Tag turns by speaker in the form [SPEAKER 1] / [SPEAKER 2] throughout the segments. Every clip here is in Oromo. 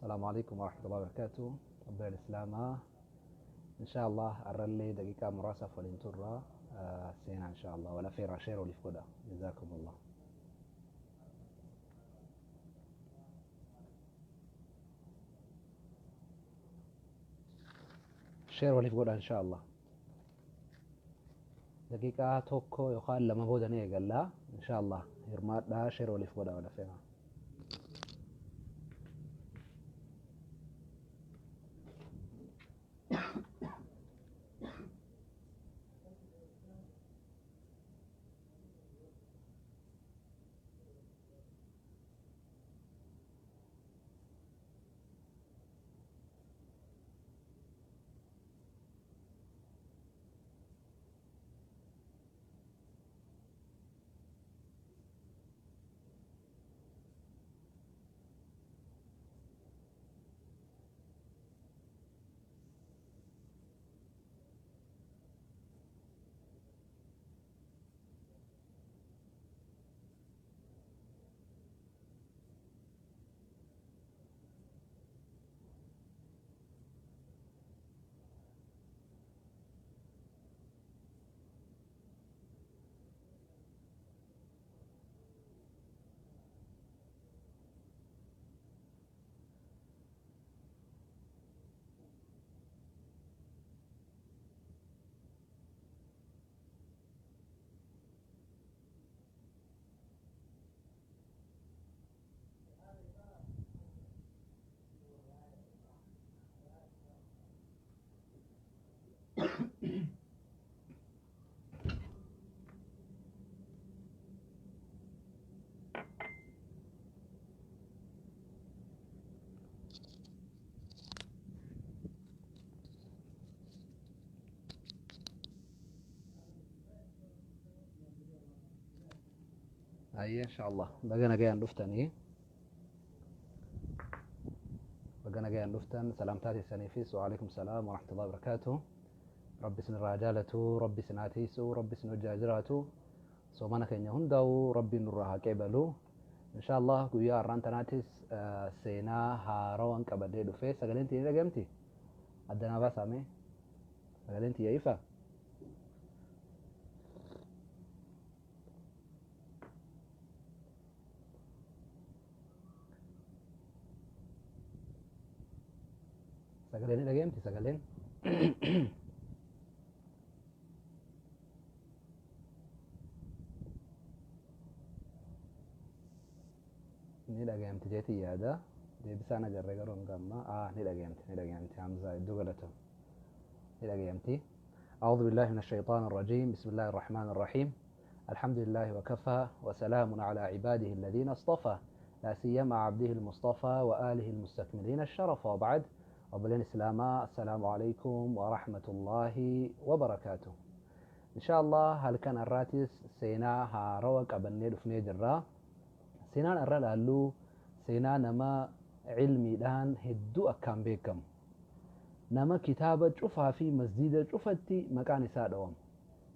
[SPEAKER 1] السلام عليكم ورحمة الله وبركاته. ربنا الإسلام إن شاء الله أرلي دقيقة مراسة فولنتورا سينا إن شاء الله ولا فيرا شير ولفكدا جزاكم الله. شير ولفكدا إن شاء الله. دقيقة توكو يقال لما بودني قال لا إن شاء الله هرمات لا شير ولفكدا ولا فيرا. أي إن شاء الله بقينا جاي نفتن بقينا جاي نفتن. سلامتاتي سنيفيس وعليكم السلام ورحمة الله وبركاته. ربي سن الرجالة ربي سناتيسو ربي سن جاجراتو سومانا كينيا هندو ربي نورها كيبلو إن شاء الله قويا رانتناتيس سينا هاروان كبدي دفي سجلنتي نجمتي عندنا بس عمي سجلنتي يا إيفا. Sagaleen dhageemti sagaleen ni dhageemti jeetii yaada deebisaan agarree garuu hanga ammaa ni dhageemti Hamza iddoo galata ni dhageemti. أعوذ بالله من الشيطان الرجيم. بسم الله الرحمن الرحيم. الحمد لله وكفى وسلام على عباده الذين اصطفى لا سيما عبده المصطفى وآله المستكملين الشرف. وبعد وبلين إسلاما السلام عليكم ورحمة الله وبركاته. إن شاء الله هل كان الراتس سينا هاروك أبني دفني جرا سينا الرلالو سينا نما علمي دان هدو أكام بيكم نما كتابة شوفها في مسجد شوفتي مكان سادوم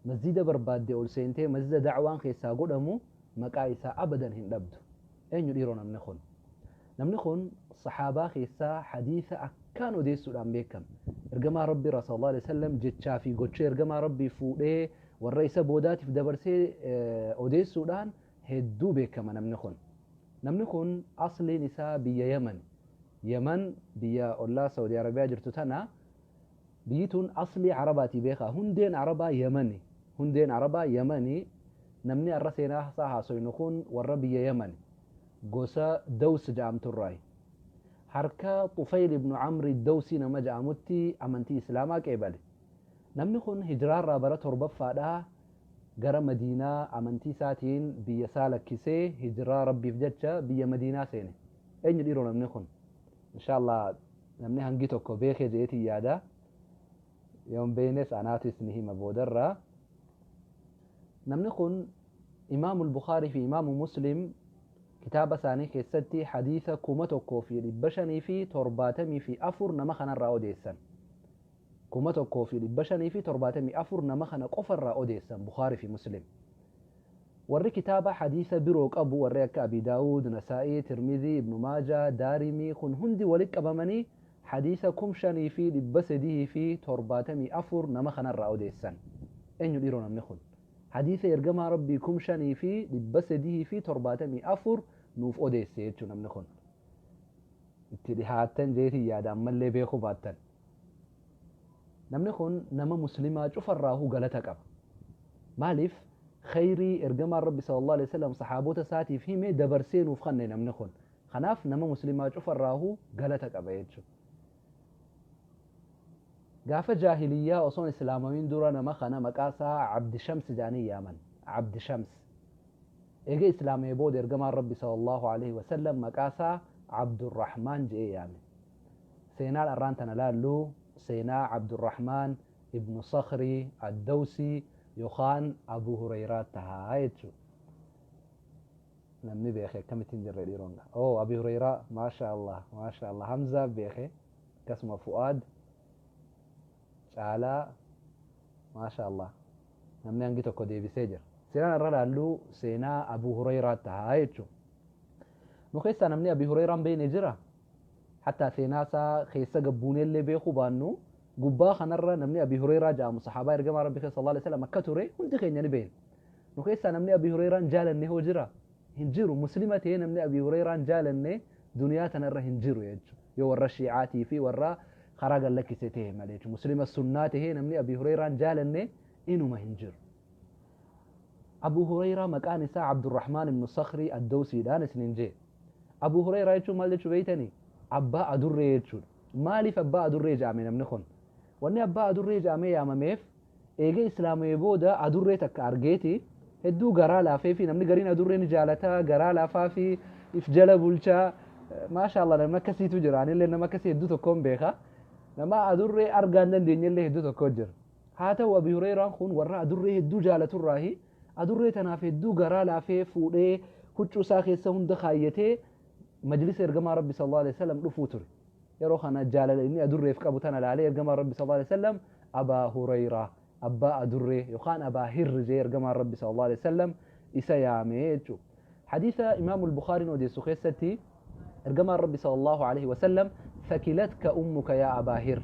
[SPEAKER 1] مسجد برباد دي أول سينتي مسجد دعوان خيسا قدمو مكان أبدا هندبدو أين يديرون نمنخون نمنخون صحابة خيسا حديثة كانوا ديسو بيكم إرجما ربي رسول الله عليه وسلم جت شافي قدشي إرجما ربي فوده والرئيس بودات في دبرسي أوديسو دان هدو بيكم. نمنخون أصلي نساء بيا يمن يمن بيا الله سعودي عربية جرتوتنا بيتون أصلي عرباتي بيخا هندين عربا يمني هندين عربا يمني نمني الرسينا صاحا سوينخون والربي يمني قوسا دوس جامت الراي حركة طفيل بن عمرو الدوسي نما جامتي أمنتي إسلاما كيبالي نمنخون هجرار رابرة ربفا غرا مدينة أمنتي ساتين بيسالك كيسي هجرة ربي فجتشا بيا مدينة سيني أين يديرو نمنخون إن شاء الله نمني هنجيتو كوبيخي جيتي يادا يوم بينس أناتيس نهي مبودرة نمنخون إمام البخاري في إمام مسلم كتاب ثاني كيستي حديث كومتوكو في البشني في ترباتمي في أفر نمخنا الرأوديسا كومتوكو في البشني في ترباتمي أفر نمخنا قفر رأوديسا بخاري في مسلم. Warri kitaaba hadiisa biroo qabu warri akka Abi Daawud, Nasaa'ii, Tirmizii, Ibnu Maajaa, Daarimii kun hundi walitti qabamanii hadiisa 5374 nama kanarraa odeessan. Eenyu dhiiroo namni kun? Hadiisa ergamaa Rabbii 5374 nuuf odeesse jechuudha namni kun. Itti dhihaattan jeetii yaada ammallee beekuu baattan. Namni kun nama muslimaa cufarraahuu galata qaba. Maaliif? Khayrii ergamaan Rabbi sallallahu alaihi wasallam sahaabota isaatiif hime dabarsee nuuf kanne namni kun. Kanaaf nama muslimaa cufarraahuu galata qaba jechuudha. Gaafa jaahiliyyaa osoon islaamamiin dura nama kana maqaa isaa Abdi Shams jedhanii yaaman. Abdi Shams. Eega islaamee booda ergamaan Rabbi sallallahu alaihi wasallam maqaa isaa Abdurrahmaan jedhee yaame. Seenaan arraan tana laallu seenaa Abdurrahmaan ibnu Sakhrii Addawsii yookaan Abu Hureyraa tahaa jechuudha. Namni beeke akkamitti hin jirre dhiiroon. Oh, Abi Hureyraa, maasha Allah, maasha Allah. Hamzaa beeke, akkasuma Fu'aad, Caalaa, maasha Allah. Namni hangi tokko deebisee jira. Seenaan irra laallu seenaa Abu Hureyraa tahaa jechuudha. Nu keessaa namni Abi Hureyraan beekne jira? Hattaa seenaa isaa keessa gabbuuneellee beekuu baannu gubbaa kanarra namni Abi Hureyraa jedhamu sahaabaa ergamaa Rabbi keessa sallallahu alaihi wasallam akka ture hundi keenya ni beekna. Nu keessaa namni Abi Hureyraan jaalanne hoo jira? Hin jiru. Muslima ta'ee namni Abi Hureyraan jaalanne duniyaa tanarra hin jiru jechuudha. Yoo warra Shiicaatii fi warra karaa gallakkise ta'e malee jechuudha. Muslima sunnaa ta'ee namni Abi Hureyraan jaalanne inuma hin jiru. Abu Hureyraa maqaan isaa Abdurrahmaan ibnu Sakhrii Addawsiidhaan isinin jee. Abu Hureyraa jechuun maal jechuu beeytanii? Abbaa adurree jechuudha. Maaliif abbaa adurree jedhame namni kun? Wanni abbaa adurree jedhamee yaamameef eega islaamee booda adurree takka argeeti hedduu garaa laafee fi namni gariin adurree ni jaalataa, garaa laafaa fi if jala bulchaa. Maasha Allah, namni akkasiitu jira. Anillee nama akkasii hedduu tokkoon beeka. Nama adurree argaa hin dandeenyellee hedduu tokko jira. Haa ta'u, Abi Hureyraan kun warra adurree hedduu jaalaturraahi. Adurree tanaaf hedduu garaa laafee fuudhee huccuu isaa keessa hunda kaayyatee majlisa ergamaa Rabbi sallallahu alaihi wasallam dhufuu ture. Yeroo kana jaalala inni adurreef qabu tana laalee ergamaa Rabbi sallallahu alaihi wasallam Abaa Hureyraa, abbaa adurree yookaan Abaa Hirri jee ergamaan Rabbi sallallahu alaihi wasallam isa yaamee jechuudha. Hadiisa Imaamu Bukhaariin odeessu keessatti ergamaan Rabbi sallallahu alaihi wasallam "Thakilatka ummuka yaa Abaa Hir,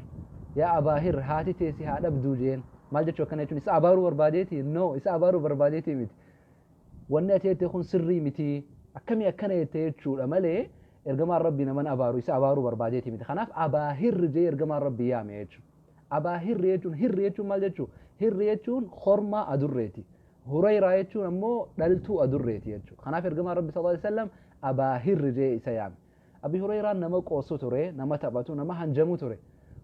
[SPEAKER 1] yaa Abaa Hir, haati teesi haa dhabduu" jeen. Maal jechuu akkana jechuun? Isa abaaruu barbaadeeti? No, isa abaaruu barbaadeeti miti. Wanni ati jette kun sirrii miti, akkamii akkana jette jechuudha malee ergamaan Rabbii naman abaaru, isa abaaruu barbaadeeti miti. Kanaaf Abaa Hirri jee ergamaan Rabbii yaame jechuudha. Abaa Hirri jechuun, hirri jechuun maal jechuu? Hirri jechuun kormaa adurreeti. Hureyraa jechuun ammoo dhaltuu adurreeti jechuudha. Kanaaf ergamaan Rabbi sallallahu alaihi wasallam Abaa Hirri jee isa yaame. Abi Hureyraan nama qoosu ture, nama taphatu, nama hanjamu ture.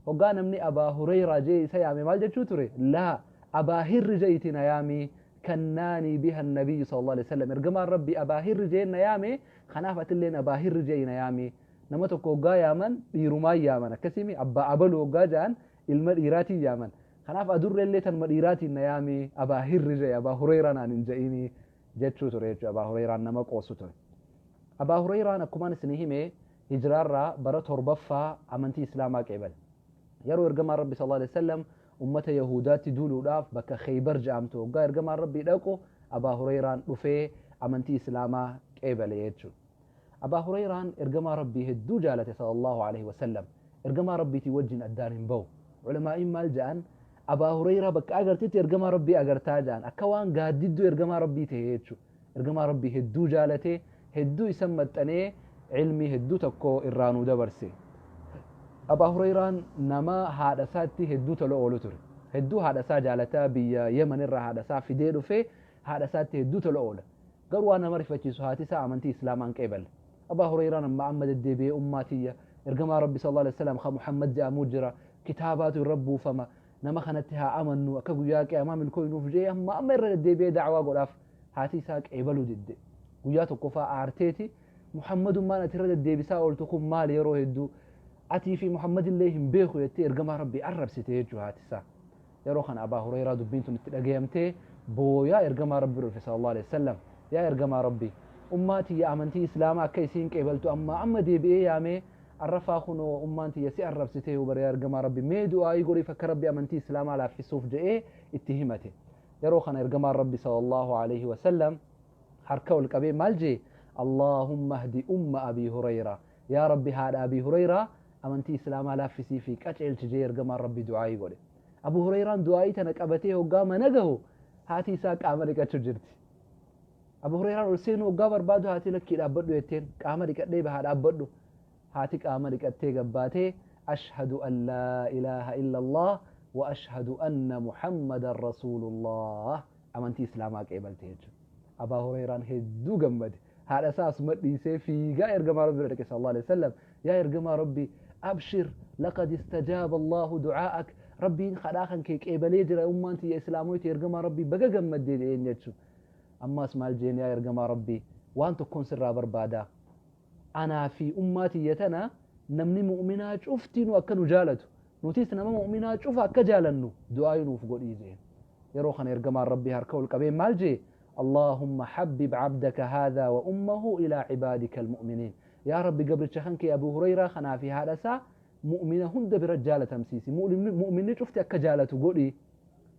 [SPEAKER 1] Hoggaa namni Abaa Hureyraa jee isa yaame maal jechuu ture? "Laa, Abaa Hirri je'iti na yaami, kannaanii biha nabiyyu sallallahu alaihi wasallam, ergamaan Rabbii Abaa Hirri jee na yaame, kanaaf atilleen Abaa Hirri je'i na yaami." Nama tokko hoggaa yaaman dhiirumaan yaaman, akkasimi abbaa abalu hoggaa ja'an ilma dhiiraatiin yaaman. Kanaaf adurreellee tanuma dhiiraatiin na yaami, Abaa Hirri je'i, Abaa Hureyraa naan hin je'ini jechuu ture jechuudha. Abaa Hureyraan nama qoosu ture. Abaa Hureyraan akkumaan isinii hime hijiraarraa bara 7ffaa amantii islaamaa qeebale. Yeroo ergamaan Rabbi sallallahu alaihi wasallam ummata Yahudaatti duuluudhaaf bakka Kheybar jedhamtu hoggaa ergamaan Rabbii dhaqu Abaa Hureyraan dhufee amantii islaamaa qeebale jechuudha. Abaa Hureyraan ergamaa Rabbii hedduu jaalate sallallahu alaihi wasallam. Ergamaa Rabbiitii wajjin addaan hin bahu. Ulamaa'iin maal jedhan? Abaa Hureyraa bakka agartetti ergamaa Rabbii agartaa jedhan. Akka waan gaaddidduu ergamaa Rabbii ta'e jechuudha. Ergamaa Rabbii hedduu jaalate, hedduu isan maxxanee ilmii hedduu tokko irraa nuu dabarse. Abaa Hureyraan nama haadha isaatti hedduu tola oolu ture. Hedduu haadha isaa jaalataa, biyya Yemen irraa haadha isaa fidee dhufee haadha isaatti hedduu tola oola. Garuu waan nama rifachiisu haati isaa amantii islaamaa hin qeeballe. Abaa Hureyraan amma amma deddeebi'ee "Ummaa tiyya, ergamaa Rabbi sallallahu alaihi wasallam ka Muhammad jedhamu jira, kitaabaatu irra buufama, nama kanatti haa amannu, akka guyyaa qiyaamaa milkooynuuf" jee amma amma irra deddeebi'ee da'waa godhaaf. Haati isaa qeebaluu didde. Guyyaa tokko faa aarteeti, "Muhammadummaan ati irra deddeebisaa ooltu kun maali yeroo hedduu? Atii fi Muhammadillee hin beeku" jettee ergamaa Rabbii arrabsite jechuudha haati isaa. Yeroo kana Abaa Hureyraa dubbiin tun itti dhagayamtee booyaa ergamaa Rabbi dhufe sallallahu alaihi wasallam. "Yaa ergamaa Rabbi, ummaa tiyya amantii islaamaa akka isiin qeebaltu ammaa amma deebi'ee yaamee arrafaa kunoo ummaan tiyya si arrabsitee yoo bare, yaa ergamaa Rabbi, mee du'aayii godhiif akka Rabbi amantii islaamaa laaffisuuf" jedhee itti himate. Yeroo kana ergamaan Rabbi sallallahu alaihi wasallam Harka ol qabee maal jee? Allaahumma hdi umma Abii Hureyraa. Yaa Rabbi haadha Abii Hureyraa amantii Islaamaa laaffisii fi qaceelchi jee ergamaan Rabbii du'aa'ii godhe. Abu Hureyraan du'aa'ii tana qabatee hoggaa mana gahu haati isaa qaama dhiqachu jirti. Abu Hureyraan ol seenuu hoggaa barbaadu haati lakkii dhaabbadhu jetteen qaama dhiqadhee bahaa dhaabbadhu. Haati qaama dhiqattee gabbaatee ashhadu an laa ilaaha illallah wa ashhadu anna Muhammadan rasuulullah amantii Islaamaa qeebalte jechuudha. Abaa Hureyraan hedduu gammade. Haadha isaa asuma dhiisee fiigaa ergamaa Rabbii bira dhaqe sallallahu alaihi wasallam. Yaa ergamaa Rabbii abshir laqad istajaaba Allahu du'aa'ak Rabbiin kadhaa kan kee qeebalee jira ummaan tiyya islaamoyti ergamaa Rabbii baga gammaddee jedheen jechuudha. Ammaas maal jeen yaa ergamaa Rabbii waan tokkoon sirraa barbaada. Anaa fi ummaa tiyya tana namni mu'minaa cuftinuu akka nu jaalatu nutis nama mu'minaa cufa akka jaalannu du'aayi nuuf godhii jeen. Yeroo kana ergamaan Rabbii harka ol qabee maal jee? Allaahumma habbib abdaka haadhaa wa ummahu ilaa cibaadika almu'miniin. Yaa Rabbi gabricha kan kee Abu Hureyraa kanaa fi haadha isaa mu'mina hunda bira jaalatamsiisi. Mu'minni cufti akka jaalatu godhi.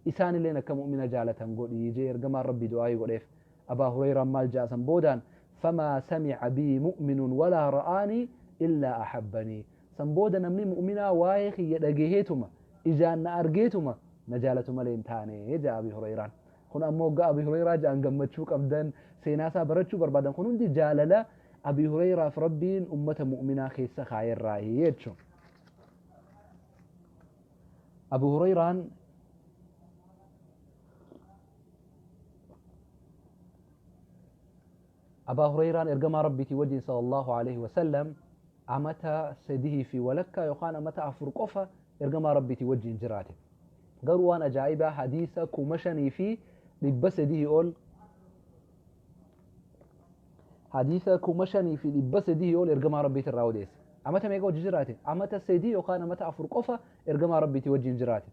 [SPEAKER 1] Isaanilleen akka mu'mina jaalatan godhi jee ergamaan Rabbii du'aayii godheef. Abaa Hureyraan maal ja'a san boodaan? Famaa sami'a bii mu'minun walaa ra'aanii illaa ahabbanii. San booda namni mu'minaa waa'ee kiyya dhageheetuma ijaan na argeetuma na jaalatu malee hin taane ja'a Abi Hureyraan. Kun ammoo hoggaa Abi Hureyraa ja'an gammachuu qabdan seenaa isaa barachuu barbaadan kun hundi jaalala Abi Hureyraaf Rabbiin ummata mu'minaa keessa kaayerraahi jechuun. Abu Hureyraan Abaa Hureyraan ergamaa Rabbiitii wajjin sallallahu alaihi wasallam amata sadihii fi walakkaa yookaan amata 4 qofa ergamaa Rabbiitii wajjin jiraate. Garuu waan ajaa'ibaa hadiisa 5300 ol hadiisa 5300 ol ergamaa Rabbiitii irraa odeesse. Amata meeqa wajji jiraate? Amata 3 yookaan amata 4 qofa ergamaa Rabbiitii wajjin jiraate.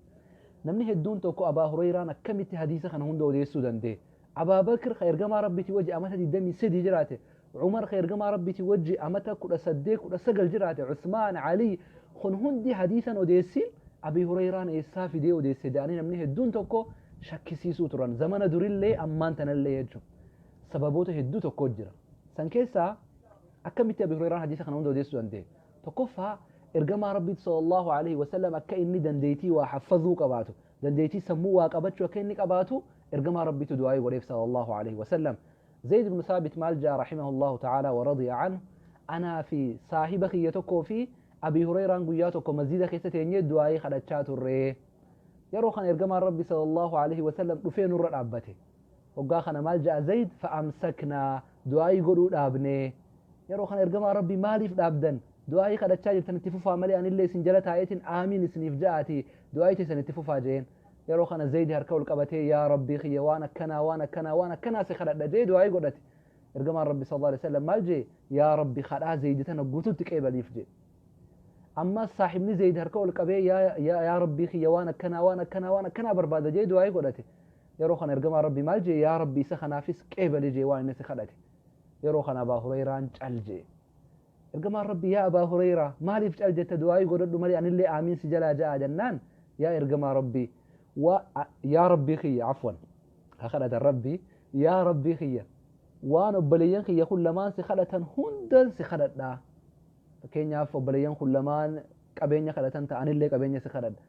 [SPEAKER 1] Namni hedduun tokko Abaa Hureyraan akkamitti hadiisa kana hunda odeessuu danda'e? Abaa Bakr ka ergamaa Rabbiitii wajji amata 23 jiraate, Umar ka ergamaa Rabbiitii wajji amata 18 19 jiraate, Usmaan, Ali kun hundi hadiisan odeessin Abii Hureyraan eessaa fidee odeesse jedhanii namni hedduun tokko shakkisiisuu turan. Zamana durillee ammaan tanallee jechuudha. Sababoota hedduu tokko jira. San keessaa akkamitti Abii Hureyraan hadiisa kana hunda odeessuu danda'e? Tokkoffaa ergamaa Rabbiitti sallallahu alaihi wasallam akka inni dandeettii waa haffazuu qabaatu, dandeettii sammuu waa qabachuu akka inni qabaatu ergamaa Rabbiitu du'aayii godheef sallallahu alaihi wasallam. Zayd ibn Thaabit maal ja'a rahimahullahu ta'ala wa radiya anhu anaa fi saahiba kiyya tokkoo fi Abii Hureyraan guyyaa tokko masjida keessa teenyee du'aayii kadhachaa turre. Yeroo kana ergamaan Rabbi sallallahu alaihi wasallam dhufee nurra dhaabbate. Hoggaa kana maal ja'a Zayd fa'amsaknaa du'aayii godhuu dhaabne. Yeroo kana ergamaan Rabbi maaliif dhaabdan? Du'aayii kadhachaa jirtan itti fufaa malee anillee isin jala taa'eetiin aamiin isiniif ja'aati du'aayii teessan itti fufaa jeen. Yeroo kana Zaydi harka ol qabatee yaa Rabbii kiyya waan akkanaa waan akkanaa waan akkanaa si kadhadha jee du'aayii godhate. Ergamaan Rabbi sallallahu alaihi wasallam maal jee? Yaa Rabbi kadhaa Zaydi tana guututti qeebaliif jee. Ammas saahibni Zayd harka ol qabee yaa yaa yaa Rabbii kiyya waan akkanaa waan akkanaa waan akkanaa barbaada jee du'aayii godhate. Yeroo kana ergamaan Rabbi maal jee? Yaa Rabbi isa kanaafis qeebali jee waan inni si kadhate. Yeroo kana Abaa Hureyraan cal jee. Ergamaan Rabbii yaa Abaa Hureyraa maaliif cal jetta du'aayii godhadhu malee anillee aamiin si jalaa ja'a jennaan yaa ergamaa Rabbii wa yaa Rabbii kiyya afwan ka kadhatan Rabbii yaa Rabbii kiyya waan obboleeyyan kiyya kun lamaan si kadhatan hundan si kadhadha. Fakkeenyaaf obboleeyyan kun lamaan qabeenya kadhatan ta'a anillee qabeenya si kadhadha.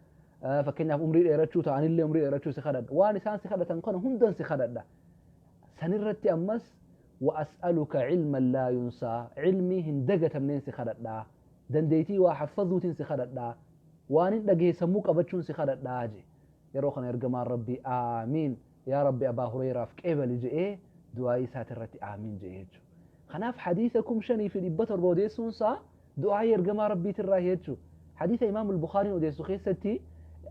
[SPEAKER 1] Fakkeenyaaf umrii dheerachuu ta'a anillee umrii dheerachuu si kadhadha. Waan isaan si kadhatan kana hundan si kadhadha. Sanirratti ammas wa as'aluka ilman laa yunsaa ilmii hin dagatamneen si kadhadha. Dandeettii waa haffazuutiin si kadhadha. Waan hin dhagahe sammuu qabachuun si kadhadha je. Yeroo kana ergamaan Rabbii aamiin yaa Rabbi Abaa Hureyraaf qeebali je'ee du'aa'ii isaatirratti aamiin je'e jechuudha. Kanaaf hadiisa 5700 odeessuun isaa du'aa'ii ergamaa Rabbiitirraa jechuudha. Hadiisa Imaam Bukhaariin odeessu keessatti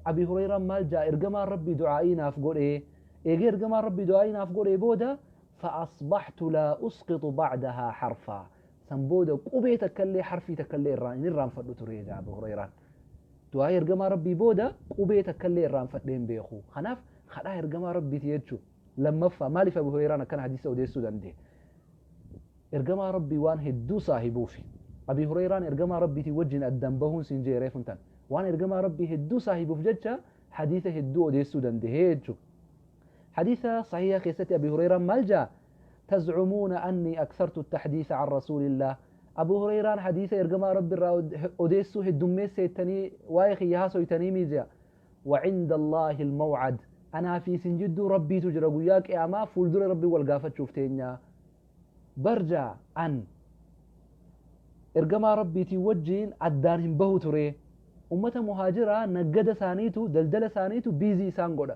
[SPEAKER 1] Abi Hureyraan maal ja'a ergamaan Rabbii du'aa'ii naaf godhee eegee ergamaan Rabbii du'aa'ii naaf godhee booda fa'asbaxtu laa usqitu ba'dahaa harfaa san booda qubee takkallee harfii takkallee irraa hin irraanfadhu ture jedha Abu Hureyraan. Du'aa'ii ergamaa Rabbii booda qubee takkallee irraanfadhee hin beeku. Kanaaf kadhaa ergamaa Rabbiiti jechuudha. Lammaffaa maaliif Abu Hureyraan akkana hadiisa odeessuu danda'e? Ergamaa Rabbii waan hedduu saahibuufi. Abi Hureyraan ergamaa Rabbiitiin wajjin addan bahuun siin jee reefun tan. Waan ergamaa Rabbii hedduu saahibuuf jecha hadiisa hedduu odeessuu danda'e jechuudha. Hadiisa sahiha keessatti Abi Hureyraan maal jaa? Tazcumuuna annii akthartu attaxdiisa can rasuulillaah Abu Hureyraan hadiisa ergamaa Rabbi irraa odeessuu heddummeesse jettanii waa'ee kiyya haasoytaniimii je'a. Wa cinda Allaahi almawcad Anaa fi isin jidduu Rabbiitu jira guyyaa qiyaamaa fuuldura Rabbii wal gaafachuuf teenya. Bar ja'a an ergamaa Rabbiitiin wajjiin addaan hin bahu ture. Ummata muhaajiraa naggada isaaniitu daldala isaaniitu biizii isaan godha.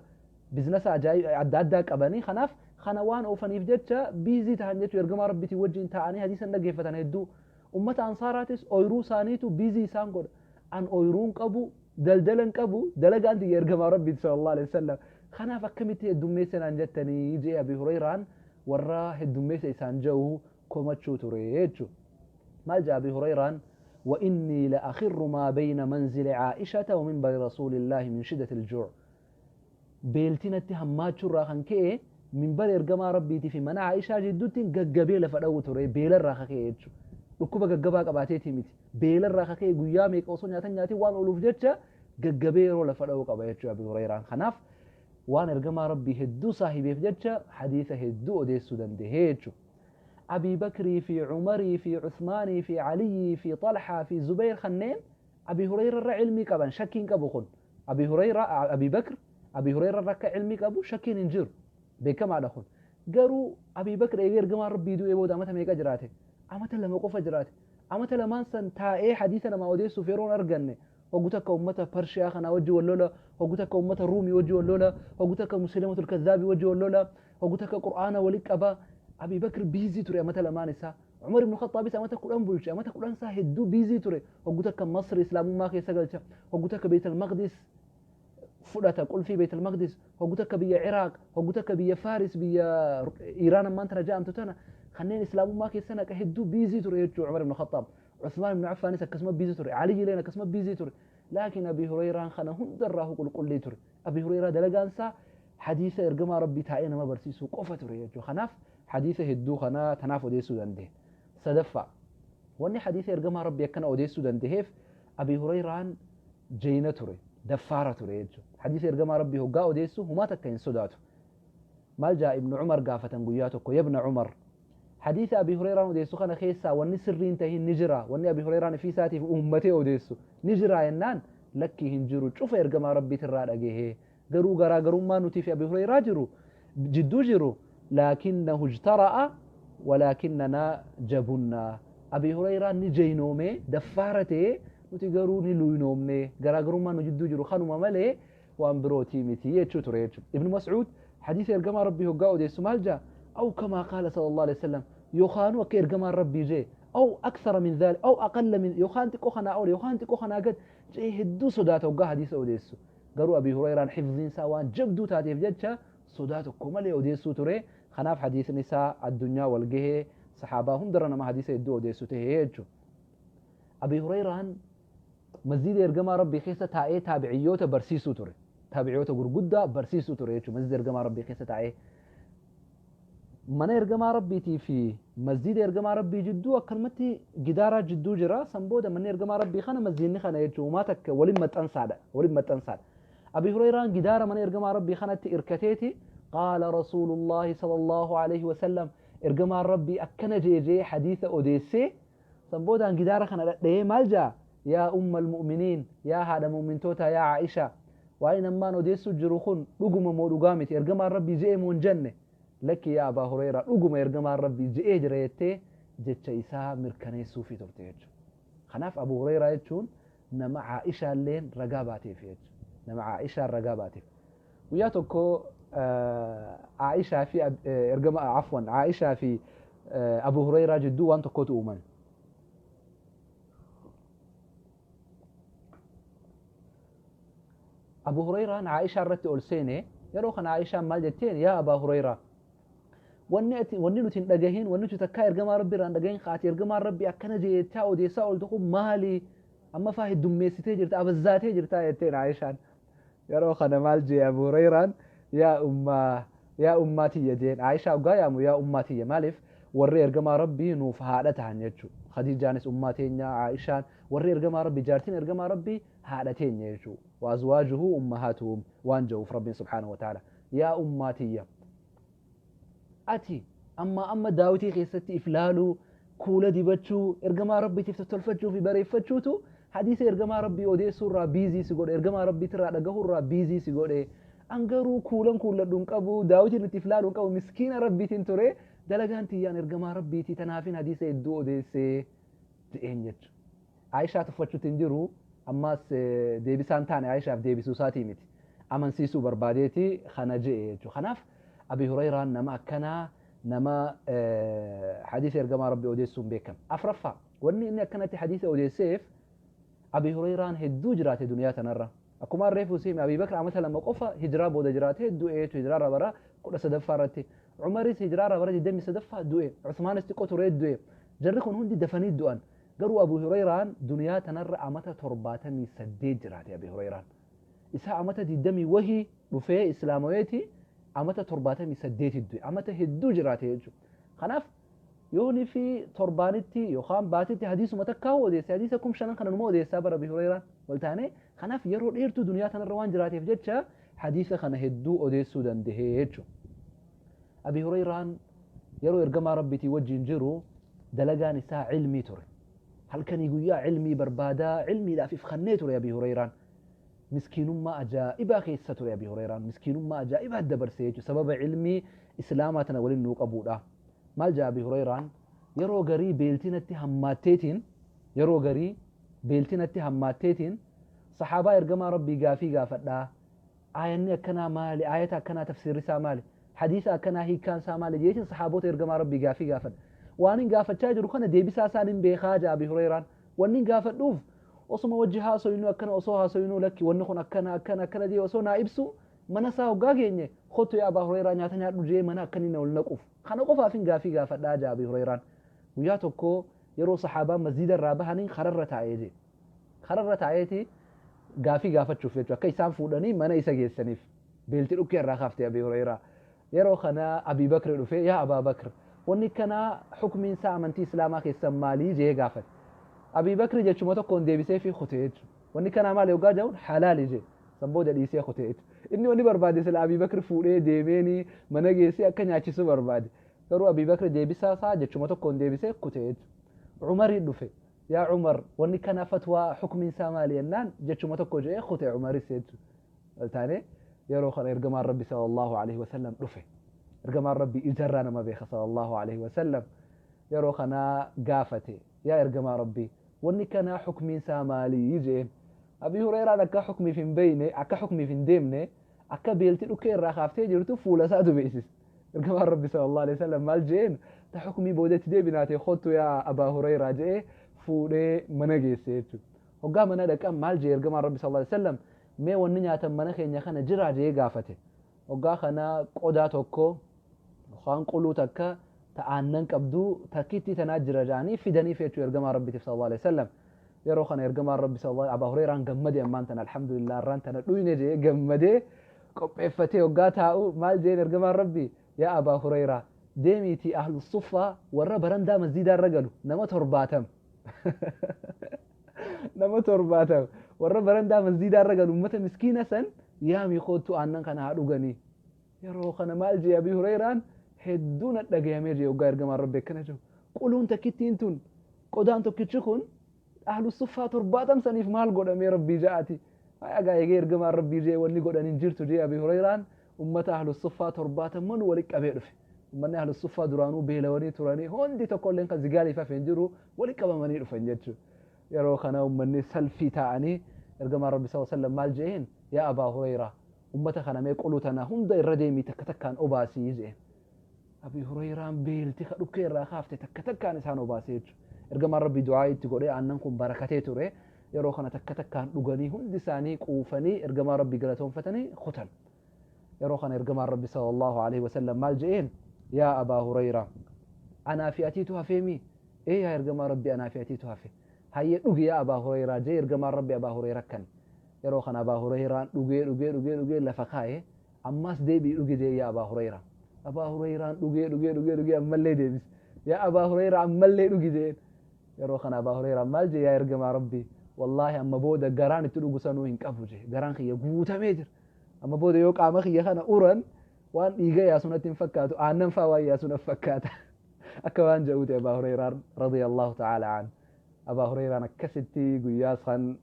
[SPEAKER 1] Biznasa adda addaa qabanii kanaaf kana waan oofaniif jecha biizii tahan jechuu ergamaa Rabbiitiin wajjiin taa'anii hadiisa hin dhaggeeffatan hedduu. Ummata ansaaraatis ooyruu isaaniitu biizii isaan godha. An ooyruu hin qabu, daldala hin qabu, dalagaan tiyya ergamaa Rabbiiti sallallahu alaihi wasallam. Kanaaf akkamitti heddummeesse naan jettanii je'e Abi Hurayraan warra heddummeesse isaan ja'u komachuu ture jechuudha. Maal ja'a Abi Hurayraan? وإني لأخر ما بين منزل عائشة ومنبر رسول الله من شدة الجوع Beelti natti hammaachuu irraa kan ka'e minbara ergamaa Rabbiitii fi mana Aa'ishaa jidduutti gaggabee lafa dha'uu ture beela irraa ka ka'e jechuudha. Dhukkuba gaggabaa qabaateetii miti. Beela irraa ka ka'e guyyaa meeqa osoo nyaata hin nyaatin waan ooluuf jecha gaggabee yeroo lafa dha'uu qaba jechuudha Abi Hurayraan. Kanaaf waan ergamaa Rabbii hedduu saahibeef jecha hadiisa hedduu odeessuu danda'e jechuudha. Abii Bakrii fi Umarii fi Usmaanii fi Aliyyii fi Xalhaa fi Zubayr kanneen Abi Hurayra irra ilmii qaban shakkii hin qabu kun. Abi Hurayra Abi Bakr Abi Hurayra irra akka ilmii qabu shakkiin hin jiru. Beekamaadha kun. Garuu Abi Bakr eega ergamaan Rabbii du'ee booda amata meeqa jiraate? Amata 2 qofa jiraate. Amata lamaan san taa'ee hadiisa namaa odeessuuf yeroo hin arganne. Hoggu takka ummata Parshiyaa kanaa wajji wal lola, hoggu takka ummata Ruumii wajji wal lola, hoggu takka Musaylimatul Kazzaabii wajji wal lola, hoggu takka Qur'aana wali qaba. Abi Bakr biizii ture amata lamaan isaa. Umar ibn Khaxaabis amata 10 bulche. Amata 10 isaa hedduu biizii ture. Hoggu takka Masri Islaamummaa keessa galcha. Hoggu takka Beeytal Maqdis fudhata qulfii Beeytal Maqdis. Hoggu takka biyya Iraaq, hoggu takka biyya Faaris, biyya Iiraan ammaan tana ja'amtu tana kanneen Islaamummaa keessa naqa hedduu biizii ture jechuudha Umar ibn Khaxaab. Usmaan ibn Affaanis akkasuma biizii ture. Ali illeen akkasuma biizii ture. Laakiin Abi Hureyraan kana hundarraa qulqullii ture. Abi Hureyraa dalagaan isaa hadiisa ergamaa Rabbii taa'ee nama barsiisuu qofa ture jechuudha. Kanaaf hadiisa hedduu kana tanaaf odeessuu danda'e. Sadaffaa, wanni hadiisa ergamaa Rabbii akkana odeessuu danda'eef Abi Hureyraan jeyna ture, daffaara ture jechuudha. Hadiisa ergamaa Rabbii hoggaa odeessu humaa takka hin sodaatu. Maal jaa Ibnu Umar gaafatan guyyaa tokko, yabna Umar, hadiisa Abi Hureyraan odeessu kana keessaa wanni sirrii hin tahin ni jira, wanni Abi Hureyraan ifii isaatiif uummatee odeessu ni jira jennaan, lakkii hin jiru, cufa ergamaa Rabbiitirraa dhagahee. Garuu garaagarummaa nutii fi Abi Hureyraa jiru jidduu jiru laakinnahu ijtara'a walaakinnanaa jabunnaa. Abi Hureyraan ni jeynoomee daffaara ta'ee nuti garuu ni luynoomne garaagarummaan nu jidduu jiru kanuma malee waan birootii miti jechuu ture jechuudha. Ibn Mas'uud hadiisa ergamaa Rabbii hoggaa odeessu maal jaa? Aw kamaa qaala sallallahu alaihi wasallam yookaanuu akka ergamaan Rabbii jee aw aksara min dhaalik aw aqalla min yookaan xiqqoo kanaa ol yookaan xiqqoo kanaa gad jee hedduu sodaata hoggaa hadiisa odeessu. Garuu Abii Hureyraan hifziin isaa waan jabduu taateef jecha sodaa tokko malee odeessuu ture. Kanaaf hadiisni isaa addunyaa wal gahee sahaabaa hundarra nama hadiisa hedduu odeessu tahe jechuudha. Abii Hureyraan masjiida ergamaa Rabbii keessa taa'ee taabiciyyoota barsiisuu ture. Taabiciyyoota gurguddaa barsiisuu ture jechuudha masjiida ergamaa Rabbii keessa taa'ee. Mana ergamaa Rabbiitii fi masjiida ergamaa Rabbii jidduu akkanumatti gidaaraa jidduu jira. San booda manni ergamaa Rabbii kana masjiidni kana jechuun uumaa takka waliin maxxansaadha. Waliin maxxansaadha. Abi Hurayraan gidaara mana ergamaa Rabbii kanatti irkateeti qaala Rasuulullaahi sallallahu alaihi wasallam ergamaan Rabbii akkana jee jee hadiisa odeessee san boodaan gidaara kana dhadha'ee maal jaa yaa ummal mu'miniin yaa haadha mu'mintootaa yaa Aisha waa'een ammaan odeessuu jiru kun dhuguma moo dhugaa miti ergamaan Rabbii je'e moo hin jenne lakki yaa Abaa Hureyraa dhuguma ergamaan Rabbii je'ee jira jettee jecha isaa mirkaneessuufii turte jechuudha. Kanaaf Abu Hureyraa jechuun nama Aa'ishaalleen ragaa baateef jechuudha. Nama Aa'ishaan ragaa baateef. Guyyaa tokko Aa'ishaa fi ergama afwan Aa'ishaa fi Abu Hureyraa jidduu waan tokkotu uumame. Abu Hureyraan Aa'ishaa irratti ol seene yeroo kana Aa'ishaan maal jetteen yaa Abaa Hureyraa wanni ati wanni nuti hin dhagahin wanni nuti takkaa ergamaa Rabbii irraa hin dhagahin kaati ergamaan Rabbii akkana jechaa odeessaa ooltu kun maali amma faa heddummeessitee jirta abazzaatee jirta jetteen Aa'ishaan yeroo kana maal jee Abu Hureyraan yaa ummaa yaa ummaa tiyya jeen Aa'ishaa hoggaa yaamu yaa ummaa tiyya maaliif warri ergamaa Rabbii nuuf haadha tahan jechuudha Khadiijaanis ummaa teenya Aa'ishaan warri ergamaa Rabbii jaartiin ergamaa Rabbii haadha teenya jechuu wa azwaajuhu ummahaatuhum waan ja'uuf Rabbiin subhaanahu wa ta'ala yaa ummaa tiyya ati Amma daawitii keessatti if laaluu, kuula dibachuu, ergamaa rabbiitiif tottolfachuu fi bareeffachuutu hadiisa ergamaa rabbii odeessuu irraa busy si godhe, ergamaa rabbiitirraa dhagahuu irraa busy si godhe. An garuu kuulan kuulladhu hin qabu, daawitiin itti if laaluu hin qabu, miskiina rabbiitiin ture, dalagaan tiyyaan ergamaa rabbiitii, tanaafin hadiisa hedduu odeessee je'een jechuudha. Aayishaa tuffachuutti hin jiru, ammaas deebisaan taane Aayishaaf deebisuu isaatii miti. Amansiisuu barbaadeeti kana je'e jechuudha. Kanaaf Abi Hurayraan nama akkanaa, nama hadiisa ergamaa rabbii odeessuun beekama. Afraffaa, wanni inni akkanatti hadiisa odeesseef, Abi Hurayraan hedduu jiraate duniyaa tanarra. Akkuma reefu siime, Abi Bakr amata 2 qofa hijiraa booda jiraate du'e jechuudha, hijiraarra bara 13ffaa irratti. Umaris hijiraarra bara 23ffaa du'e. Usmaanis xiqqoo turee du'e. Jarri kun hundi dafanii du'an. Garuu Abu Hurayraan duniyaa tanarra amata 78 jiraate Abi Hurayraan. Isaa amata 20 wahii dhufee islaamaweeti amata 78 du'e. Amata hedduu jiraate jechuudha. Kanaaf yoonii fi torbaanitti yookaan baatitti hadiisuma takkaa odeesse, hadiisa 5000 kana numa odeessaa bara Abi Hurayraan wal taane. Kanaaf yeroo dheertuu duniyaa tanarra waan jiraateef jecha hadiisa kana hedduu odeessuu danda'e jechuudha. Abi Hurayraan yeroo ergamaa rabbiitii wajjin jiru dalagaan isaa cilmii ture. Halkanii guyyaa cilmii barbaadaa, cilmiidhaaf if kannee ture Abi Hurayraan. Miskiinummaa ajaa'ibaa keessa ture Abi Hurayraan. Miskiinummaa ajaa'ibaa dabarse jechuudha. Sababa cilmii islaamaa tana waliin nuu qabuudha. Maal jedha Abi Hurayraan? Yeroo garii beeltinatti hammaatteetiin, yeroo garii beeltinatti hammaatteetiin saxaabaa ergamaa rabbii gaafii gaafadhaa. Aayanni akkanaa maali? Aayata akkanaa tafsiirri isaa maali? Hadiisa akkanaa hiikkaan isaa maali? Jeetiin saxaaboota ergamaa rabbii gaafii gaafadha. Waan hin gaafachaa jiru kana deebisaa isaan hin beekaa jedha Abi Hurayraan. Wanni hin gaafadhuuf osuma wajji haasoyinuu, akkana osoo haasoyinuu, lakki wanni kun akkana akkana akkana jee osoo naa ibsu, mana isaa hoggaa geenye, kottu yaa Abaa Hurayraa nyaata nyaadhu jee mana akkanii na ol naquuf. Kana qofaaf hin gaafii gaafadhaa jedha Abi Hurayraan. Guyyaa tokko yeroo saxaabaan masjiida irraa bahaniin kararra taa'ee jee. Kararra taa'eeti gaafii gaafachuuf jechuudha. Akka isaan fuudhanii mana isa geessaniif. Beelti dhukkee irraa kaaftee Abi Hurayraa. Yeroo kana Abi Bakr dhufee, yaa Abaa Bakr, wanni kanaa hukmiin isaa amantii Islaamaa keessan maalii jee gaafate. Abi Bakr jechuma tokkoon deebisee fi kutee jechuudha. Wanni kanaa maali hoggaa jedhuun halaali jee. San booda dhiisee kutee jechuudha. Inni wanni barbaade sila Abi Bakr fuudhee deemeeni mana geessee akka nyaachisu barbaade. Garuu Abi Bakr deebisaa isaa jechuma tokkoon deebisee kutee jechuudha. Umarii dhufe. Yaa Umar, wanni kana fatwaa hukmiin isaa maali jennaan jechuma tokko jedhee kute Umaris jechuudha. Taane yeroo kana ergamaan Rabbi sallallahu alaihi wasallam dhufe. Ergamaan Rabbi ijarraa nama beeka sallallahu alaihi wasallam. Yeroo kana gaafate, yaa ergamaa Rabbi, wanni kana hukmiin isaa maali jeen. Abi Hurayraan akka hukmiif hin beeyne, akka hukmiif hin deemne, akka beelti dhukkee irraa kaaftee jirtu fuula isaatu beeksise. Ergamaan Rabbi sallallahu alaihi wasallam maal jeen? Ta hukmii boodatti deebinaate, kottu yaa Abaa Hurayraa jedhee fuudhee mana geesse jechuudha. Hoggaa mana dhaqan maal jee ergamaan Rabbi sallallahu alaihi wasallam? Mee wanni nyaatan mana keenya kana jiraa jee gaafate. Hoggaa kana qodaa tokko yookaan quluu takka ta aannan qabdu takkitti tanaa jira jedhanii fidaniif jechuudha ergamaa Rabbiitiif sallallahu alaihi wasallam. Yeroo kana ergamaan Rabbi sallallahu Abaa Hurayraan gammade, ammaan tana alhamdulillah irraan tana dhuyne jee gammadee qopheeffatee hoggaa taa'u maal jeen ergamaan Rabbi? Yaa Abaa Hurayraa, deemiitii ahlu suffaa, warra barandaa masjiidaa irra galu, nama 70, nama 70 warra barandaa masjiidaa irra galu, ummata miskiina san yaamii koottu aannan kana haa dhuganii. Yeroo kana maal jee Abii Hurayraan? Hedduu na dhagayamee jee hoggaa ergamaan Rabbi akkana jiru. Quluun takkittiin tun, qodaan tokkichi kun ahlu suffaa 70 saniif maal godhamee Rabbii ja'aati. Hayaa eegee ergamaan Rabbii jee wanni godhan hin jirtu jee Abii Hurayraan ummata ahlu suffaa 70 walitti qabee dhufe. Ummanni ahlu suffaa duraanuu beelawanii turanii hundi tokkolleen kan zigaaliif hafe hin jiru, walitti qabamanii dhufan jechuudha. Yeroo kana ummanni salfii taa'anii ergamaan Rabbi sallallahu alaihi wasallam maal jeen? Yaa Abaa Hurayraa, ummata kana mee quluu tana hunda irra deemii takka takkaan obaasii jeen. Abi Hurayraan beelti ka dhukkee irraa kaafte takka takkaan isaan obaasee jechuudha. Ergamaan Rabbii du'aa itti godhee aannan kun barakatee ture. Yeroo kana takka takkaan dhuganii hundi isaanii quufanii ergamaa Rabbii galatoonfatanii kutan. Yeroo kana ergamaan Rabbi sallallahu alaihi wasallam maal je'een? Yaa Abaa Hurayraa, anaa fi atiitu hafeemii? Ee yaa ergamaa Rabbii, anaa fi atiitu hafe. Hayyee dhugi yaa Abaa Hurayraa jee ergamaan Rabbi Abaa Hurayraa kan. Yeroo kana Abaa Hurayraan dhugee dhugee dhugee dhugee lafa kaa'e, ammas deebi'i dhugi jee yaa Abaa Hurayraa. Abaa Hurayraan dhugee dhugee dhugee dhugee ammallee deebise. Yaa Abaa Hurayraa, ammallee dhugi jeen. Yeroo kana Abaa Hurayraan maal jee? Yaa ergamaa Rabbii, wallaahi amma booda garaan itti dhugu sanuu hin qabu jee. Garaan kiyya guutamee jira. Amma booda yoo qaama kiyya kana uran Waan dhiiga yaasu natti hin fakkaatu, aannan faa waan yaasu natti fakkaata. Akka waan jedhuuti Abaa Hureyraan radiyallahu ta'ala an. Abaa Hureyraan akkasitti guyyaa san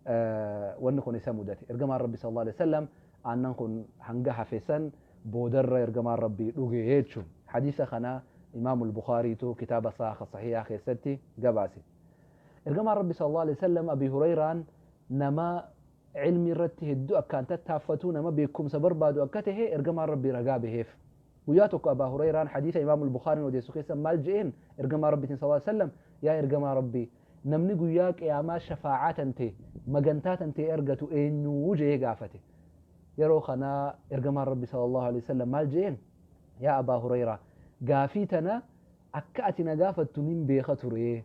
[SPEAKER 1] wanni kun isa mudate. Ergamaan Rabbi sallallahu alaihi wasallam aannan kun hanga hafe san boodarra ergamaan Rabbii dhuge jechuun. Hadiisa kana Imaamul Bukhaariitu kitaaba isaa sahihaa keessatti gabaase. Ergamaan Rabbi sallallahu alaihi wasallam Abi Hureyraan nama ilmi irratti hedduu akkaan tattaaffatu, nama beekumsa barbaadu akka tahe ergamaan Rabbii ragaa baheef. Guyyaa tokko Abaa Hureyraan hadiisa Imaamul Bukhaariin odeessu keessa maal je'een ergamaa Rabbiitiin sallallahu alaihi wasallam, yaa ergamaa Rabbii, namni guyyaa qiyaamaa shafaa'aa tante magantaa tante argatu eenyuu je'ee gaafate. Yeroo kana ergamaan Rabbi sallallahu alaihi wasallam maal je'een? Yaa Abaa Hureyraa, gaafii tana akka ati na gaafattu nin beeka ture.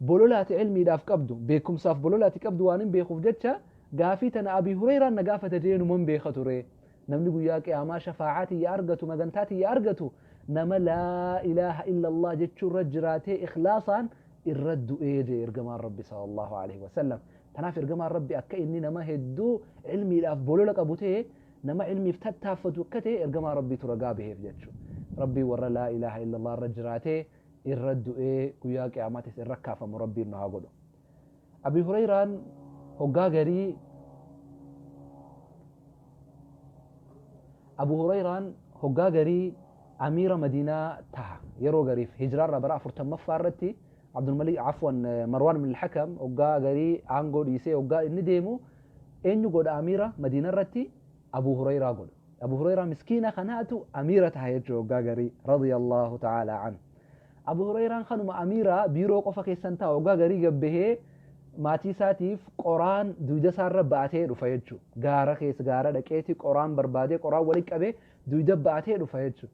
[SPEAKER 1] Bololaati ilmiidhaaf qabdu, beekumsaaf bololaati qabdu waan hin beekuuf jecha gaafii tana Abii Hureyraan na gaafata je'ee numan beeka ture. Namni guyyaa qiyaamaa shafaa'aa tiyya argatu, magantaa tiyya argatu, nama laa ilaaha illallah jechuurra jiraatee ikhlaasaan irra du'ee jee ergamaan Rabbi sallallahu alaihi wasallam. Kanaaf ergamaan Rabbi akka inni nama hedduu ilmiidhaaf bolola qabu ta'e, nama ilmiif tattaaffatu akka ta'e ergamaan Rabbiitu ragaa baheef jechuudha. Rabbiin warra laa ilaaha illallah irra jiraatee irra du'ee guyyaa qiyaamaatis irra kaafamu Rabbiin nu haa godhu. Abi Hureyraan hoggaa garii Abu Hureyraan hoggaa garii amiira Madiinaa taha. Yeroo gariif hijiraarraa bara 40ffaa irratti Abdulmalik afwan Marwaan ibn al-Hakam hoggaa garii aangoo dhiisee hoggaa inni deemu eenyu godha amiira Madiina irratti? Abu Hureyraa godha. Abu Hureyraa miskiina kanaatu amiira taha jechuudha hoggaa garii radiyallahu ta'ala anhu. Abu Hureyraan kanuma amiira biiroo qofa keessan ta'a, hoggaa garii gabbahee maatii isaatiif qoraan duyda isaarra ba'atee dhufa jechuudha. Gaara keessa gaara dhaqeeti qoraan barbaadee qoraan walitti qabee duyda ba'atee dhufa jechuudha.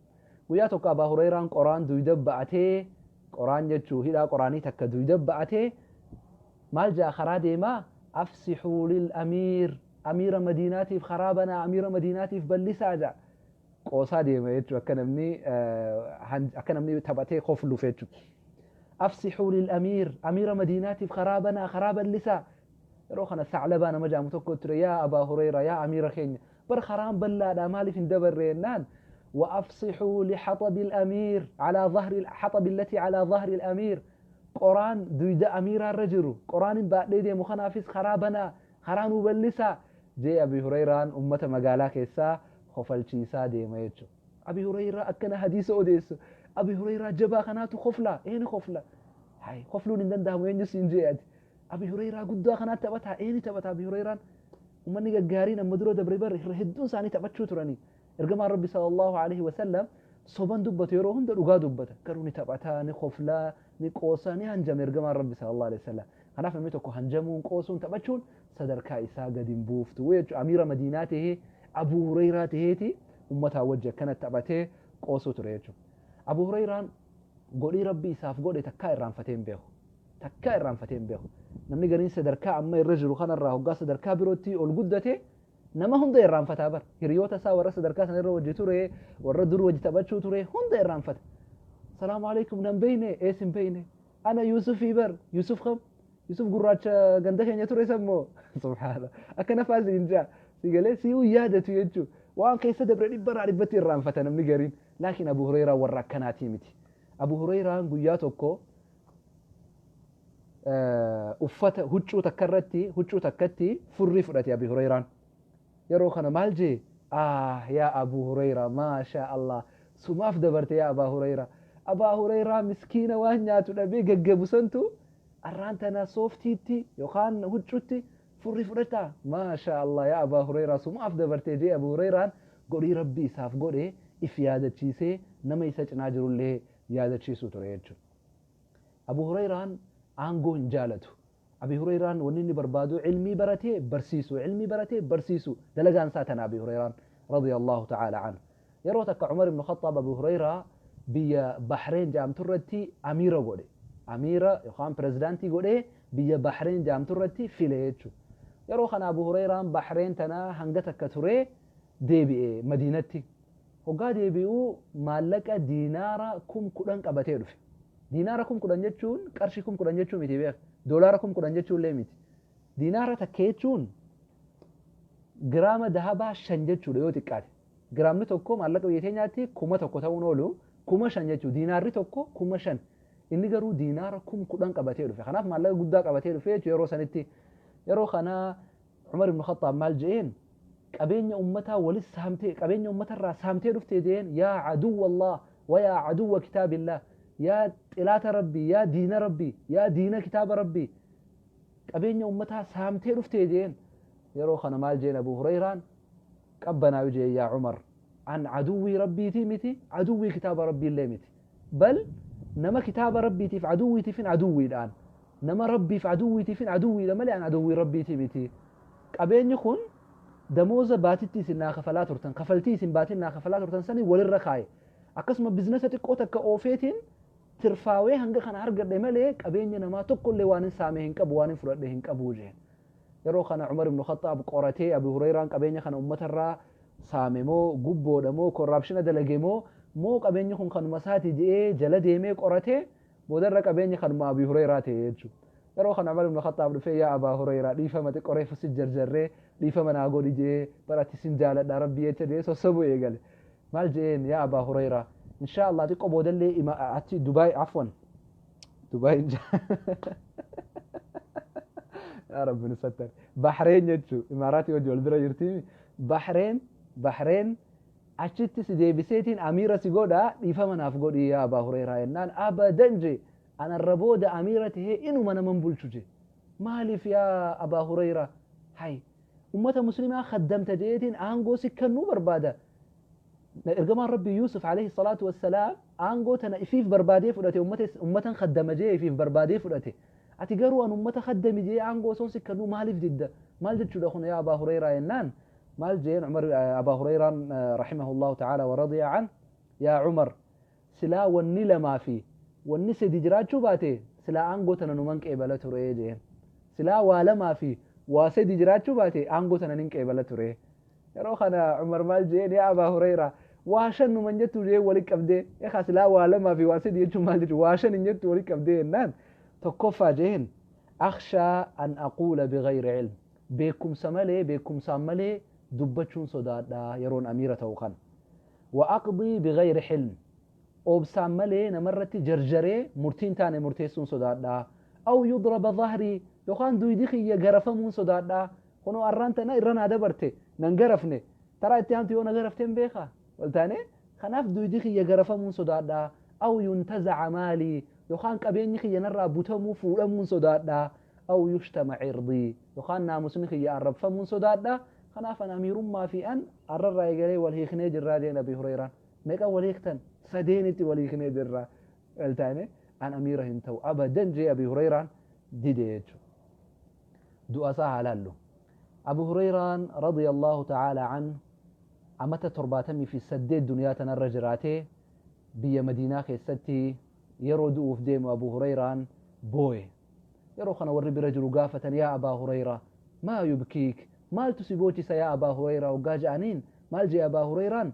[SPEAKER 1] Guyyaa tokko Abaa Hureyraan qoraan duyda ba'atee, qoraan jechuu hidhaa qoraanii takka duyda ba'atee maal ja'a karaa deemaa? Afsixuu lil amiir, amiira Madiinaatiif karaa banaa, amiira Madiinaatiif bal'isaa ja'a. Qoosaa deema jechuudha, akka namni taphatee kofluuf jechuudha. Afsixuu lil amiir, amiira Madiinaatiif karaa banaa, karaa bal'isaa. Yeroo kana Saclabaa nama jedhamu tokko ture, yaa Abaa Hureyraa, yaa amiira keenya, bar karaan bal'aadha, maaliif hin dabarre jennaan, wa afsixuu lixaxabi al-amiir alaa dhahri al-xaxabi allati alaa dhahri al-amiir, qoraan duyda amiiraa irra jiru, qoraan hin baadhee deemu kanaafis karaa banaa, karaa nuu bal'isaa jee Abi Hureyraan ummata magaalaa keessaa kofalchiisaa deema jechuudha. Abi Hureyraa akkana hadiisa odeessu, Abi Hureyraa jabaa kanaatu koflaa, eeni kofla? Hay, kofluun hin danda'amu, eenyu siin jee ati? Abi Hureyraa guddaa kanaa taphataa, eeni taphata Abi Hureyraan? Ummanni gaggaariin amma dura dabre bar irra hedduun isaanii taphachuu turanii. Ergamaan Rabbi sallallahu alaihi wasallam soban dubbatu, yeroo hunda dhugaa dubbata. Garuu ni taphataa, ni koflaa, ni qoosaa, ni hanjama ergamaan Rabbi sallallahu alaihi wasallam. Kanaaf namni tokko hanjamuun, qoosuun, taphachuun sadarkaa isaa gadi hin buuftu jechuudha. Amiira Madiinaa tahee, Abu Hureyraa taheeti ummataa wajji akkana taphatee qoosuu ture jechuudha. Abu Hureyraan godhii Rabbi isaaf godhe takkaa irraanfatee hin beeku. Takkaa irraanfatee hin beeku. Namni gariin sadarkaa amma irra jiru kanarraa hoggaa sadarkaa birootti ol guddate nama hunda irraanfataa bar. Hiriyoota isaa warra sadarkaa sana irra wajji ture, warra dur wajji taphachuu ture hunda irraanfata. Salaamu alaikum, nan beeyne, ees hin beeyne. Ana Yusufii bar, Yusuf kam? Yusuf gurraacha ganda keenya ture sammoo. Subhaana. Akkana faa siin jaa. Si galee si'uu yaadatu jechuudha. Waan keessa dabre dhibbarraa dhibbatti irraanfata namni gariin. Laakiin Abu Hureyraan warra akkanaatii miti. Abu Hureyraan guyyaa tokko uffata huccuu takka irratti, huccuu takkatti furrii fudhate Abi Hureyraan. Yeroo kana maal jee? Ah, yaa Abu Hureyraa, maashaa Allah, sumaaf dabarte yaa Abaa Hureyraa. Abaa Hureyraa miskiina waan nyaatu dhabee gaggabu santu arraan tana sooftiitti yookaan huccuutti furrii fudhata. Maashaa Allah, yaa Abaa Hureyraa, sumaaf dabarte jee Abu Hureyraan godhii Rabbi isaaf godhe if yaadachiisee nama isa cinaa jirullee yaadachiisuu ture jechuudha. Abu Hureyraan aangoo hin jaalatu. Abi Hureyraan wanni inni barbaadu ilmii baratee barsiisu, ilmii baratee barsiisu, dalagaan isaa tana Abi Hureyraan radiyallahu ta'ala anhu. Yeroo takka Umar ibn Khattaab Abu Hureyraa biyya Bahreen jedhamtu irratti amiira godhe. Amiira yookaan pirezidaantii godhee biyya Bahreen jedhamtu irratti file jechuudha. Yeroo kana Abu Hureyraan Bahreen tana hanga takka turee deebi'e Madiinatti. Hoggaa deebi'u maallaqa diinaara 10,000 qabatee dhufe. Diinaara 10,000 jechuun qarshii 10,000 jechuu miti beeka. Doolaara 10,000 jechuu illee miti. Diinaara takka jechuun giraama dahabaa 5 jechuudha yoo xiqqaate. Giraamni tokko maallaqa biyya teenyaatti 1000 ta'uun oolu 5000 jechuudha. Diinaarri tokko 5000. Inni garuu diinaara 10,000 qabatee dhufe. Kanaaf maallaqa guddaa qabatee dhufe jechuudha yeroo sanitti. Yeroo kana Umar ibn Khattaab maal je'een? Qabeenya ummataa walis saamtee, qabeenya ummatarraa saamtee dhuftee je'een, yaa aduwwa Allah wa yaa aduwwa kitaabillah, yaa xilaata Rabbii, yaa diina Rabbii, yaa diina kitaaba Rabbii, qabeenya ummataa saamtee dhuftee je'een. Yeroo kana maal je'een Abu Hurayraan? Qabbanaayu je'een, yaa Umar, an aduwwii Rabbiitii miti, aduwwii kitaaba Rabbiillee miti. Bal nama kitaaba Rabbiitiif aduwwiitiifin aduwwiidhaan. Nama Rabbiif aduwwiitiifin aduwwiidha malee an aduwwii Rabbiitii miti. Qabeenyi kun damooza baatitti isin naa kafalaa turtan, kafaltii isin baatiin naa kafalaa turtan sanii walirra kaaye. Akkasuma bizinasa xiqqoo takka oofeetiin tirfaawee hanga kana argadhe malee qabeenya namaa tokkollee waan hin saame hin qabu, waan hin fudhadhe hin qabu jeen. Yeroo kana Umar ibn Khattaab qoratee Abu Hurayraan qabeenya kana uummatarraa saame moo gubboodha moo korraapshina dalage moo qabeenyi kun kanuma isaati je'ee jala deemee qoratee boodarra qabeenyi kanuma Abu Hurayraa ta'e jechuudha. Yeroo kana Umar ibn Khattaab dhufee, yaa Abaa Hurayraa, dhiifama xiqqoo reefu si jarjarree, dhiifama naa godhi je'ee, baratti sin jaaladha Rabbii jecha je'ee sossobuu eegale. Maal je'een? Yaa Abaa Hurayraa, inshaa Allah xiqqoo boodallee achi Dubaay, afwan Dubaay, yaa Rabbi nu sattar, Bahreen jechuu, Imaaraatii wajji wal bira jirti Bahreen, Bahreen achitti si deebiseetiin amiira si godha, dhiifama naaf godhi yaa Abaa Hurayraa jennaan, abadan jee, anarra booda amiira tahee inuma naman bulchu jee. Maaliif yaa Abaa Hurayraa? Hay, ummata muslimaa kaddamta jeetiin aangoo si kennuu barbaada. Ergamaan Rabbii Yuusuf alayhi salaatu wassalaam aangoo tana ifiif barbaadee fudhate, ummatan kaddama jee ifiif barbaadee fudhate. Ati garuu an ummata kaddami jee aangoo osoon si kennuu maaliif didda? Maal jechuudha kun yaa Abaa Hurayraa jennaan, maal jeen Umar Abaa Hurayraan rahimahullahu ta'ala wa radiya an? Yaa Umar, silaa wanni lamaa fi wanni sadi jiraachuu baate silaa aangoo tana numan qeebala ture jeen. Silaa waa lamaa fi waa sadi jiraachuu baate aangoo tana nin qeebala ture. Yeroo kana Umar maal jeen? Yaa Abaa Hurayraa, waa shan numan jettu jeen walitti qabdee, ekaa silaa waa lamaa fi waa sadi jechuun maal jechuun, waa shan hin jettu walitti qabdee jennaan, tokkoffaa jeen, akhshaa an aquula bighayri ilm, beekumsa malee, beekumsaan malee dubbachuun sodaadha yeroon amiira ta'u kana. Wa aqdii bighayri hilm, obsaan malee namarratti jarjaree murtiin taane murteessuun sodaadha. Aw yudraba dhahrii, yookaan duydi kiyya garafamuun sodaadha. Kunoo arraan tana irra naa dabarte nan garafne, taraa itti aantu yoo na garafte hin beekaa waltaane, kanaaf duydi kiyya garafamuun sodaadha. Aw yuntazaca maalii, yookaan qabeenyi kiyya narraa butamuu fuudhamuun sodaadha. Aw yushtama cirdii, yookaan naamusni kiyya arrabfamuun sodaadha. Kanaaf an amiirummaa fi an arrarraa eegalee wal hiiknee jirraa jeen Abi Hurayraan. Meeqan wal hiiktan? Sadeenitti wal hiiknee jirraa waltaane, an amiira hin ta'u abadan jee Abi Hurayraan dide jechuudha. Du'a isaa haa laallu. Abu Hurayraan radiyallahu ta'ala an amata 78 duniyaa tanarra jiraatee biyya Madiinaa keessatti yeroo du'uuf deemu Abu Hurayraan booye. Yeroo kana warri bira jiru gaafatan, yaa Abaa Hurayraa, maa yubkiik? Maaltu si boochisa yaa Abaa Hurayraa hoggaa ja'aniin, maal jee Abaa Hurayraan?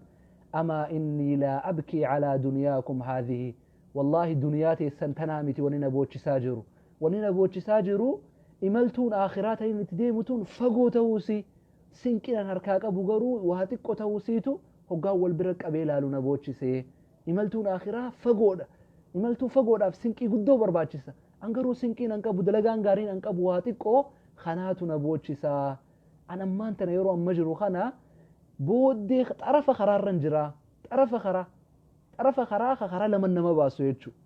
[SPEAKER 1] Amaa innii laa abkii calaa duniyaakum haadhihi, wallaahi duniyaa teessan tanaa miti wani na boochisaa jiru. Wani na boochisaa jiru imaltuun aakhiraa tan inni itti deemu tun fagoo ta'uusii, sinqinan harkaa qabu garuu waa xiqqo ta'uusiitu hoggaan wal bira qabee laalu na boochisee. Imaltuun aakhiraa fagoodha. Imaltuu fagoodhaaf sinqii guddoo barbaachisa. An garuu sinqiin an qabu, dalagaan gaariin an qabu waa xiqqoo, kanaatu na boochisaa. An ammaan tana yeroo amma jiru kana booddee xarafa karaarran jira. Xarafa karaa. Xarafa karaa ka karaa laman nama baasu jechuudha.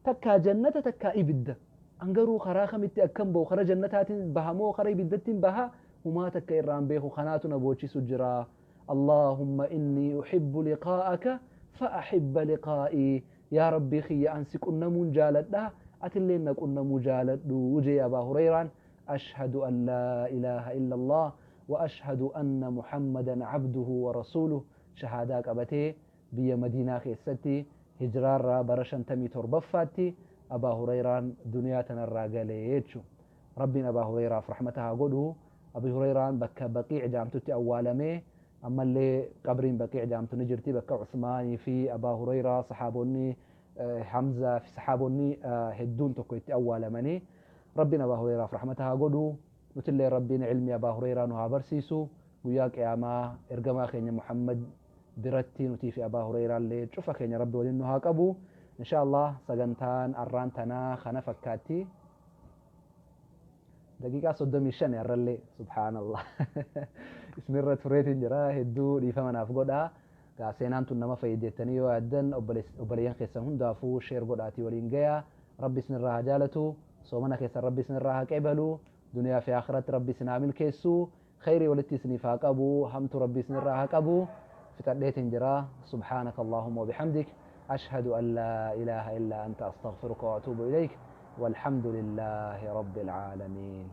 [SPEAKER 1] Takkaa jannata takkaa ibidda. An garuu karaa kamitti akkan bahu, karaa jannataatiin baha moo karaa ibiddattiin baha, humaa takka irraan beeku, kanaatu na boochisu jira. Allahumma inni uhibbu liqaa'aka fa'ahibba liqaa'ii. Yaa Rabbii kiyya, an si qunnamuun jaaladha, atillee na qunnamuu jaaladhu jee Abaa Hurayraan. Ashhadu an laa ilaaha illallah wa ashhadu anna Muhammadan abduhu wa rasuuluh shahaadaa qabatee biyya Madiinaa keessatti hijraarraa bara 57ffaatti Abaa Hurayraan duniyaa tanarraa galee jechu. Rabbiin Abaa Hurayraaf rahmata haa godhu. Abi Hurayraan bakka Baqiic jaamtutti awwaalamee, ammallee qabriin Baqiic jaamtu ni jirti, bakka Usmaanii fi Abaa Hurayraa, sahaabonni Hamzaa fi sahaabonni hedduun tokko itti awwaalamanii. Rabbiin Abaa Hurayraaf rahmata haa godhu. Nutillee Rabbiin ilmi Abaa Hurayraa nu haa barsiisu. Guyyaa qiyaamaa ergamaa keenya Muhammad biratti nutii fi Abaa Hureyraallee cufa keenya Rabbi waliin nu haa qabu. Insha Allah sagantaan arraan tanaa kana fakkaatti. Daqiiqaa 35 har'allee, subhaanallah, isinirra tureetiin jira. Hedduu dhiifama naaf godhaa. Gaa seenaan tun nama fayyaddeettanii yoo yaaddan, obboleeyyan keessan hundaafuu share godhaatii waliin gaya. Rabbi isinirraa haa jaalatu. Soomana keessan Rabbi isinirraa haa qeebalu. Duniyaa fi akhiratti Rabbi isin haa milkeessu. Khayrii walitti isiniif haa qabu. Hamtu Rabbi isinirraa haa qabu. Fixadheetiin jira. Subhaanaka Allahumma wabihamdik, ashhadu an laa ilaaha illaa anta, astaghfiruka wa atuubu ilayk, walhamdu lillaahi rabbil caalamiin.